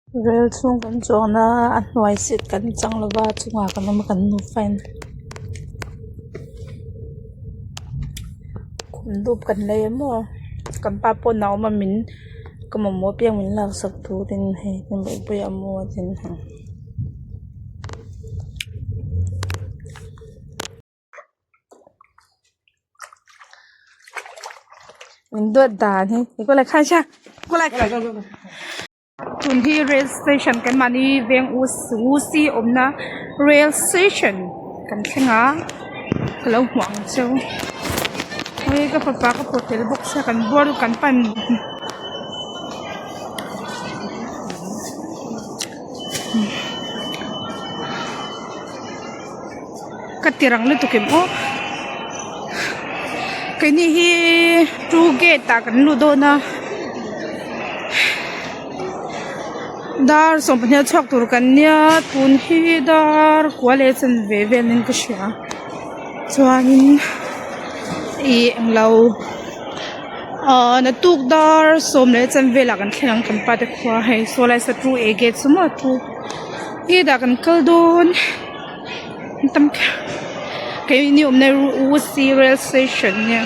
Rel chhung kan chuan a a hnuai seat kan chang lova a chungah kan awm a kan nufa in khum dup kan lei a maw kan pa pawn a awm a min ka mamawh apiang min laksak turin hei bawihpuia a mu a tin. Min duat dan hi ni kawlai khan sha kawlai tun hi rail station kan mahni veng u u c awmna rail station kan thleng a ka lo hmuh ang cheu hei ka fapa ka pawt tel bawk sia kan bawr kan pan. Ka ti rang lutuk em aw keini hi two gate ah kan lut dawn a dar sawmpahnih a chhuak tur kan nia tun hi dar kua leh chanve vel in ka hria chuanin ih englo ahh naktuk dar sawm leh chanve ah kan thleng ang kan pa te khua hei saw lai saw two a gate saw maw two gate ah kan kal dawn. Tam kher keini awmna hi U C rail station ania.